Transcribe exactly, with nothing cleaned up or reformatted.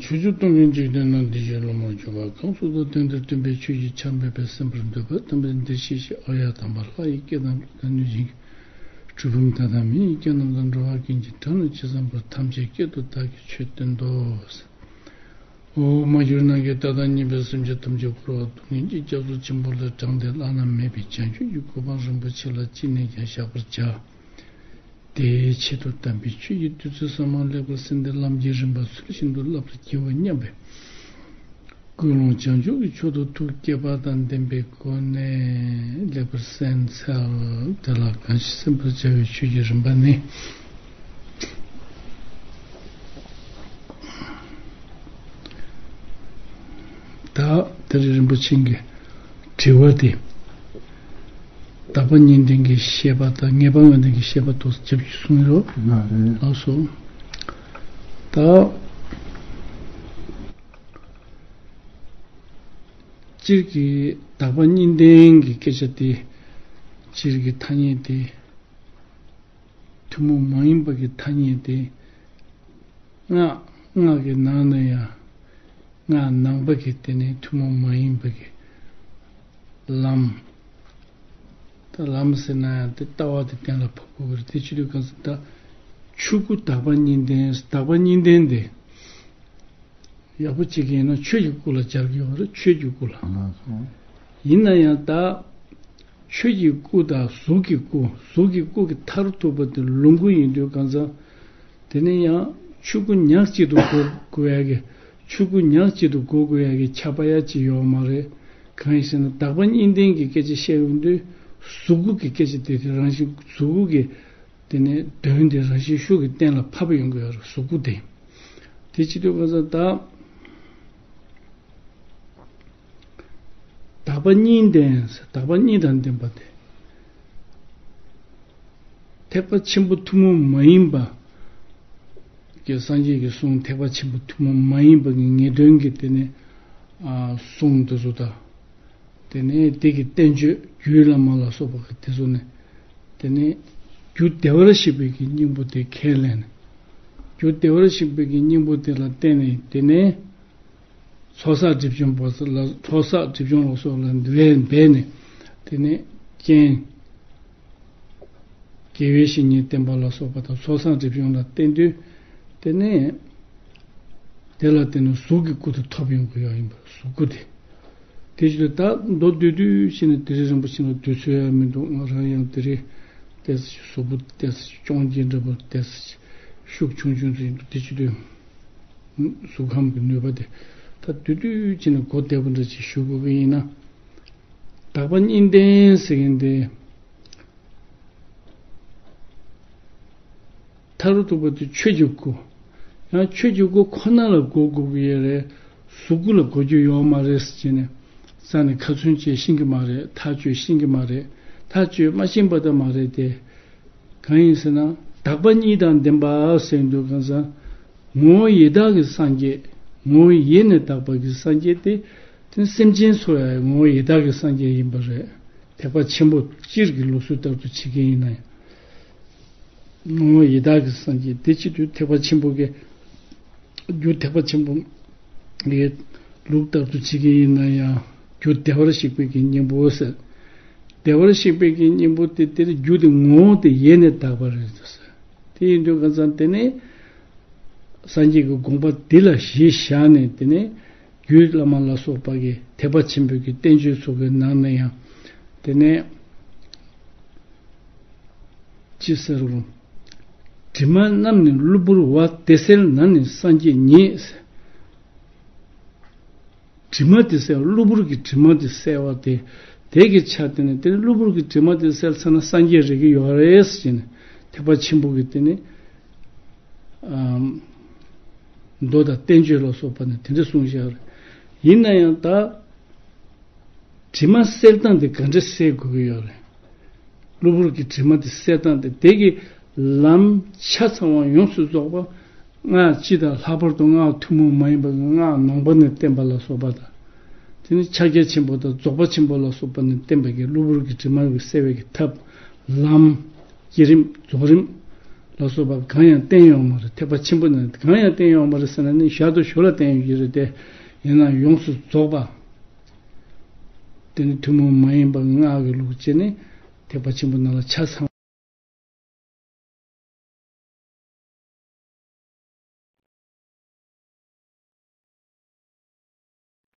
ཕྱོགས་བཅུ་སྟོང་གི་འཇིག་རྟེན་ན། བདེ་གཤེགས་སློབ་མར་གྱུར་པ་གང་སུ་དག། དེང་འདིར་སྟོན་པའི་ཆོས་ཀྱི་ཆར་འབེབས་པ། གསན་པར་འདོད་པ་དམ་པས་འདིར་གཤེགས་ཤིག། ཨཱརྱ་དམ་པ་ལྷ་ཡི་སྐད་དང་། ལྷ་ནུས་ཅན་གྱི་གྲུལ་བུམ་དག་དང་། མི་ཡི་སྐད་རྣམས་དང་། འགྲོ་བ་ཀུན་གྱི་སྒྲ་རྣམས་ཇི་ཙམ་པར། ཐམས་ཅད་སྐད་དུ་བདག་གིས་ཆོས་བསྟན་ཏོ། འོ་མ་གྱུར་ནམ་མཁའི་མཐའ་དང་མཉམ་པའི་སེམས་ཅན་ཐམས་ཅད་འཁོར་བ་སྡུག་བསྔལ་གྱི་རྒྱ་མཚོ་ཆེན་པོ་ལས་དྲངས་ཏེ་བླ་ན་མེད་པའི་བྱང་ཆུབ་ཀྱི་གོ་འཕང་རིན་པོ་ཆེ་ལ་ཅི་ནས་ཀྱང་བཞག་པར་བྱ། དེའི་ཆེད་དུ་དམ་པའི་ཆོས་ཀྱི་བདུད་རྩི་ཟབ་མོ་ལེགས་པར་གསན་ཏེ་ལམ་གྱི་རིམ་པ་ཚུལ་བཞིན་དུ་བསླབ་པར་བགྱིའོ་སྙམ་པའི་ཀུན་སློང་བྱང་ཆུབ་ཀྱི་མཆོག་ཏུ་ཐུགས་བསྐྱེད་པ་དང་ལྡན་པའི་སྒོ་ནས་ལེགས་པར་གསན་འཚལ། དེ་ལ་གང་ཞིག་གསན་པར་བྱ་བའི་ཆོས་ཀྱི་རིམ་པ་ནི། ད་ད་རེས་རིན་པོ་ཆེ་གི་དྲི་བ་དེ། དག་པ་གཉིས་ལྡན་གྱི་བཤད་པ་དང་ངེས་པ་དངོས་བསྟན་གྱི་བཤད་པ་དེ་རྒྱབ་ཀྱིས་གསུངས་ཡོད། ལགས་སོ། ད་སྤྱིར་གྱི་དག་པ་གཉིས་ལྡན་གྱི་སྐད་ཆ་དེ། སྤྱིར་གྱི་ཐ་སྙད་དེ། ཐུན་མོང་མ་ཡིན་པ་གི་ཐ་སྙད་དེ། སྔགས་སྔགས་ཀྱི་ནང་ན་ཡང་སྔགས་ནང་པ་གི་དེ་ནི་ཐུན་མོང་མ་ཡིན་པ་གི་ལམ། ད་ལམ་ཟེར་ན་ཡང་དེ་ལྟ་བ་དེ་གཏན་ལ་ཕབ་དགོས་ཀྱི་རེད། དེ་ཅི་དུས་གང་ཟེར་ད་ཆོས་སྐུ་དག་པ་གཉིས་ལྡན། དག་པ་གཉིས་ལྡན་དེ། ཡག་པོ་བྱེད་ཀྱི་ཡིན་ན་ཆོས་ཀྱི་སྐུ་ལ་སྦྱར་གྱི་ཡོད་རེད། ཆོས་ཀྱི་སྐུ་ལ། ཡིན་ན་ཡང་ད་ཆོས་ཀྱི་སྐུ་དང་གཟུགས་ཀྱི་སྐུ། གཟུགས་ཀྱི་སྐུ་གི་མཐར་ཐུག་པ་དེ་ལོངས་སྐུ་ཡིན་དུས་གང་ཟག་དེ་ནི་ཡང་ཆོས་སྐུ་ཉག་གཅིག་ཏུ་གོ་དགོས་ཡ་གི། ཆོས་སྐུ་ཉག་གཅིག་ཏུ་གོ་དགོས་ཡ་གི་ཁྱབ་པ་ཡ་གཅིག་ཡོད་མ་རེད། གང་ཡིན་ཟེར་ན་དག་པ་གཉིས་ལྡན་གྱི་སྐད་ཆ་བཤད་ཡོང་དུས་གཟུགས་སྐུ་གི་སྐད་ཆ་དེ་དེ་རང་བཞིན་གཟུགས་སྐུ་གི་དེ་ནས་དོན་དེ་རང་བཞིན་ཤུགས་ཀྱིས་གཏན་ལ་ཕབ་ཡོང་གི་ཡོད་རེད། གཟུགས་སྐུ་དེ། དེ་བྱེད་དུས་གང་ཟག་ད་དག་པ་གཉིས་ལྡན། དག་པ་གཉིས་དང་ལྡན་པ་དེ། ཐེག་པ་ཆེན་པོ་ཐུན་མོང་མ་ཡིན་པ་གི་སངས་རྒྱས་ཀྱི་གསུང་། ཐེག་པ་ཆེན་པོ་ཐུན་མོང་མ་ཡིན་པ་གི་ངེས་དོན་གྱི་དེ་ནས་ཨ་གསུང་དེ་ཚོ་དང་། དེ་ནས་དེ་གི་བསྟན་བཅོས་རྒྱུད་བླ་མ་ལ་སོགས་པ་གི་དེ་ཚོ་ནས། དེ་ནས་རྒྱུ་བདེ་བར་གཤེགས་པའི་གི་སྙིང་པོ་དེ་ཁས་ལེན། རྒྱུ་བདེ་བར་གཤེགས་པའི་གི་སྙིང་པོ་དེ་ལ་བརྟེན་ནས་དེ་ནས་ཚོགས་བསགས་སྒྲིབ་སྦྱོང་པ་ལ། ཚོགས་བསགས་སྒྲིབ་སྦྱོང་ལ་སོགས་ལ་འབད་ནས། དེ་ནས་རྐྱེན། དགེ་བའི་བཤེས་གཉེན་བསྟེན་པ་ལ་སོགས་པ་དང་ཚོགས་བསགས་སྒྲིབ་སྦྱོང་ལ་བརྟེན་དུས། དེ་ནས་དེ་ལ་བརྟེན་ནས་གཟུགས་ཀྱི་སྐུ་དེ་ཐོབ་ཡོང་གི་ཡོད་ཡིན་པ། གཟུགས་སྐུ་དེ། དེ་བཞིན་དུ་ད་མདོར་བསྡུས་བསྡུས་བྱས་ནས་དེ་རིང་རིན་པོ་ཆེ་ལ་སྡོད་ཚོད་ཡང་མི་འདུག། ང་རང་ཡང་དེ་རིང་ཏོག་ཙམ་གཟུགས་པོ་ཏོག་ཙམ་ཅུང་ཅིག་འདྲ་པོ་ཏོག་ཙམ་ཤུགས་ཆུང་ཆུང་ཙམ་ཡིན་འདུག། དེ་བྱེད་དུས་གཟུགས་ཁམས་ཀྱི་ནུས་པ་དེ་ད་བསྡུས་བསྡུས་བྱས་ནས་གོ་བདེ་པོ་འདྲ་ཅིག་ཞུ་དགོས་ཀྱི་ཡིན་ན། དག་པ་གཉིས་ལྡན་ཟེར་མཁན་དེ། མཐར་ཐུག་པ་དེ་ཆོས་ཀྱི་སྐུ། ཡང་ཆོས་ཀྱི་སྐུ་ཁོ་ན་ལ་གོ་དགོས་ཀྱི་ཡོད་རེད། གཟུགས་སྐུ་ལ་གོ་རྒྱུ་ཡོད་མ་རེད་ཟེར་བྱས་ནས། རྩ་ནས་ཁ་ཚོན་བཅད་ཤེས་ཀྱི་མ་རེད། ཐག་གཅོད་ཤེས་ཀྱི་མ་རེད། ཐག་གཅོད་མ་ཤེས་པ་དེ་མ་རེད་དེ། གང་ཡིན་ཟེར་ན་དག་པ་གཉིས་དང་ལྡན་པ་ཟེར་དུས་གང་ཟག་ངོ་བོ་ཡི་དྭགས་ཀྱི་སངས་རྒྱས། ངོ་བོ་ཡེ་ནས་དག་པ་གི་སངས་རྒྱས་དེ། དེ་སེམས་ཅན་ཚོ་ཡང་ངོ་བོ་ཡི་དྭགས་ཀྱི་སངས་རྒྱས་ཡིན་པ་རེད། ཐེག་པ་ཆེན་པོ་སྤྱིར་གྱི་ལུགས་སྲོལ་ལྟར་དུ་བྱེད་མཁན་ཡིན་ན་ཡང་། ངོ་བོ་ཡི་དྭགས་ཀྱི་སངས་རྒྱས་དེ་བྱེད་དུས་ཐེག་པ་ཆེན་པོ་གི་རྒྱུ། ཐེག་པ་ཆེན་པོ་གི་ལུགས་ལྟར་དུ་བྱེད་མཁན་ཡིན་ན་ཡང་རྒྱུ་བདེ་བར་གཤེགས་པའི་གི་སྙིང་པོ་ཟེར། བདེ་བར་གཤེགས་པའི་གི་སྙིང་པོ་དེ་དེར་རྒྱུ་དེ་ངོ་བོ་དེ་ཡེ་ནས་དག་པ་རེད་ཟེར། དེ་ཡིན་དུས་གང་ཟག་དེ་ནི་སངས་རྒྱས་ཀྱི་དགོངས་པ་འདི་ལ་གཞི་བཞག་ནས་དེ་ནས་རྒྱུད་བླ་མ་ལ་སོགས་པ་གི་ཐེག་པ་ཆེན་པོའི་གི་བསྟན་བཅོས་ཚོ་གི་ནང་ན་ཡང་དེ་ནས་ཅི་ཟེར་རུང་། དྲི་མ་རྣམས་ནི་གློ་བུར་བ། དེ་བསལ་ན་ནི་སངས་རྒྱས་ཉིད། དྲི་མ་དེ་བསལ། གློ་བུར་གྱི་དྲི་མ་དེ་བསལ་བ་དེ། དེ་གི་ཆ་དེ་ནི་དེ་ནི་གློ་བུར་གྱི་དྲི་མ་དེ་བསལ་ཚར་ན་སངས་རྒྱས་རེག་གི་ཡོད་རེད་ཟེར་ནས་ཐེག་པ་ཆེན་པོ་གི་དེ་ནི། ཨམ། མདོ་དང་བསྟན་བཅོས་ལ་སོགས་པ་ནས་དེ་འདྲ་གསུངས་བཞག་རེད། ཡིན་ན་ཡང་ད། དྲི་མ་བསལ་སྟངས་དེ་ག་འདྲ་བསལ་དགོས་ཀྱི་ཡོད་རེད། གློ་བུར་གྱི་དྲི་མ་དེ་བསལ་སྟངས་དེ་དེ་གི་ལམ་ཆ་ཚང་བ་ཡོངས་སུ་རྫོགས་པ། སྔགས་སྤྱི་དང་ལྷག་པར་དུ་སྔགས་ཐུན་མོང་མ་ཡིན་པ་གི་སྔགས་ནང་པ་ནས་བསྟན་པ་ལ་སོགས་པ་དང་། དེ་ནི་ཕྱག་རྒྱ་ཆེན་པོ་དང་རྫོགས་པ་ཆེན་པོ་ལ་སོགས་པ་ནས་བསྟན་པ་གི་གློ་བུར་གྱི་དྲི་མ་གི་བསལ་བའི་གི་ཐབས། ལམ། བསྐྱེད་རིམ། རྫོགས་རིམ། ལ་སོགས་པ་གང་ཡང་བསྟན་ཡོད་མ་རེད། ཐེག་པ་ཆེན་པོ་ནང་གང་ཡང་བསྟན་ཡོད་མ་རེད་ཟེར་ན་ནི་ཞར་དང་ཞོར་ལ་བསྟན་ཡོད་ཀྱི་རེད་དེ། ཡིན་ནའང་ཡོངས་སུ་རྫོགས་པ། དེ་ནི་ཐུན་མོང་མ་ཡིན་པ་སྔགས་ཀྱི་ལུགས་བྱས་ནས་ཐེག་པ་ཆེན་པོ་ནང་ལ་ཆ་ཚང་